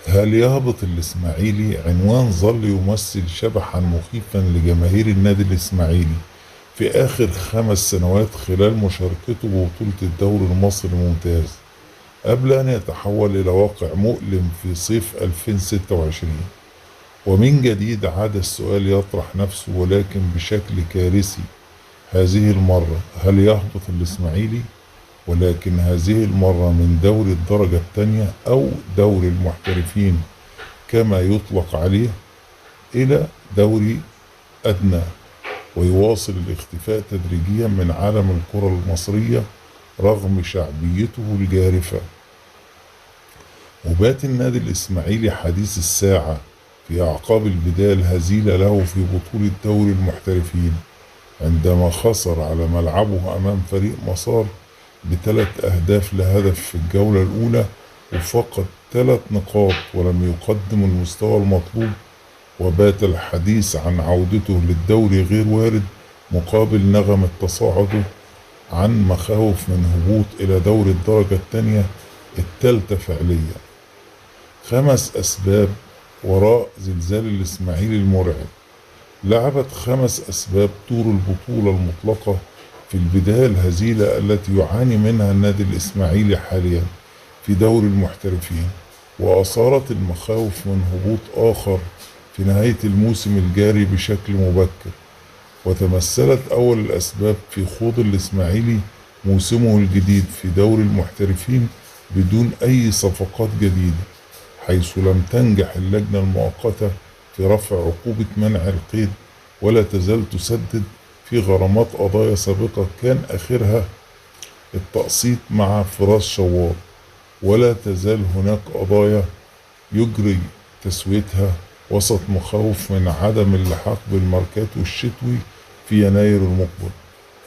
هل يهبط الإسماعيلي؟ عنوان ظل يمثل شبحا مخيفا لجماهير النادي الإسماعيلي في آخر 5 سنوات خلال مشاركته ببطولة الدوري المصري الممتاز، قبل أن يتحول إلى واقع مؤلم في صيف 2026. ومن جديد عاد السؤال يطرح نفسه ولكن بشكل كارثي هذه المرة. هل يهبط الإسماعيلي؟ ولكن هذه المرة من دوري الدرجة الثانية أو دوري المحترفين كما يطلق عليه إلى دوري أدنى، ويواصل الاختفاء تدريجيا من عالم الكرة المصرية رغم شعبيته الجارفة. وبات النادي الإسماعيلي حديث الساعة في أعقاب البداية الهزيلة له في بطولة دوري المحترفين، عندما خسر على ملعبه أمام فريق مسار ب3 أهداف لهدف في الجولة الأولى، وفقد 3 نقاط ولم يقدم المستوى المطلوب. وبات الحديث عن عودته للدوري غير وارد مقابل نغمة تصاعده عن مخاوف من هبوط إلى دوري الدرجة الثانية الثالثة فعليا. 5 أسباب وراء زلزال الإسماعيلي المرعب. لعبت 5 أسباب طول البطولة المطلقة في البداية الهزيلة التي يعاني منها النادي الإسماعيلي حاليا في دوري المحترفين، وأثارت المخاوف من هبوط آخر في نهاية الموسم الجاري بشكل مبكر. وتمثلت أول الأسباب في خوض الإسماعيلي موسمه الجديد في دوري المحترفين بدون أي صفقات جديدة، حيث لم تنجح اللجنة المؤقتة في رفع عقوبة منع القيد، ولا تزال تسدد في غرامات قضايا سابقة كان آخرها التقسيط مع فراس شوار، ولا تزال هناك قضايا يجري تسويتها وسط مخاوف من عدم اللحاق بالماركات الشتوي في يناير المقبل.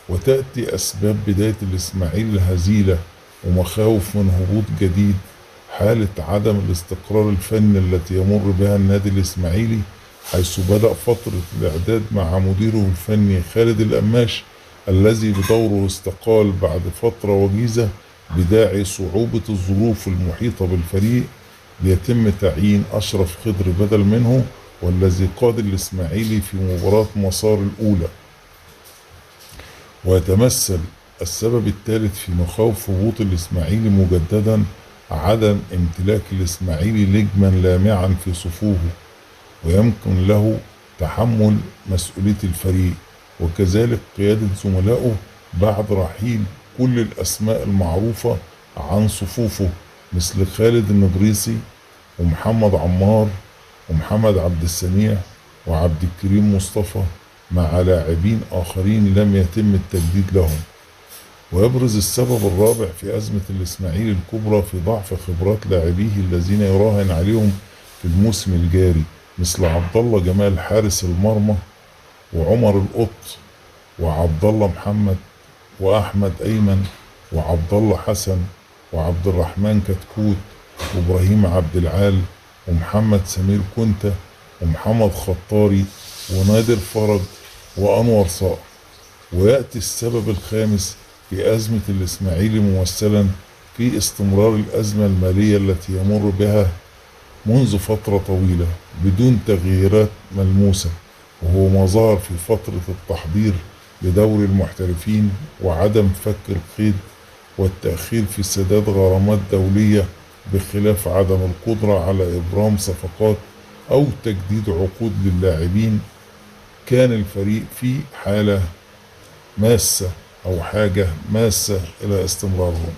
وتأتي أسباب بداية الإسماعيلي الهزيلة ومخاوف من هبوط جديد، حالة عدم الاستقرار الفني التي يمر بها النادي الإسماعيلي، حيث بدأ فترة الإعداد مع مديره الفني خالد القماش الذي بدوره استقال بعد فترة وجيزة بداعي صعوبة الظروف المحيطة بالفريق، ليتم تعيين أشرف خضر بدل منه، والذي قاد الإسماعيلي في مباراة مسار الأولى. ويتمثل السبب الثالث في مخاوف هبوط الإسماعيلي مجددا عدم امتلاك الإسماعيلي نجما لامعا في صفوفه ويمكن له تحمل مسؤولية الفريق، وكذلك قيادة زملائه بعد رحيل كل الأسماء المعروفة عن صفوفه مثل خالد النبريسي ومحمد عمار ومحمد عبد السميع وعبد الكريم مصطفى، مع لاعبين آخرين لم يتم التجديد لهم. ويبرز السبب الرابع في أزمة الإسماعيلي الكبرى في ضعف خبرات لاعبيه الذين يراهن عليهم في الموسم الجاري، مثل عبد الله جمال حارس المرمى، وعمر القط، وعبد الله محمد، وأحمد أيمن، وعبد الله حسن، وعبد الرحمن كتكوت، وإبراهيم عبد العال، ومحمد سمير كنتة، ومحمد خطاري، ونادر فرج، وأنور صقر. ويأتي السبب الخامس في أزمة الإسماعيلي ممثلا في استمرار الأزمة المالية التي يمر بها منذ فترة طويلة بدون تغييرات ملموسة، وهو ما ظهر في فترة التحضير لدوري المحترفين وعدم فك القيد والتأخير في سداد غرامات دولية، بخلاف عدم القدرة على إبرام صفقات أو تجديد عقود للاعبين. كان الفريق في حالة ماسة أو حاجة ماسة إلى استمرارهم.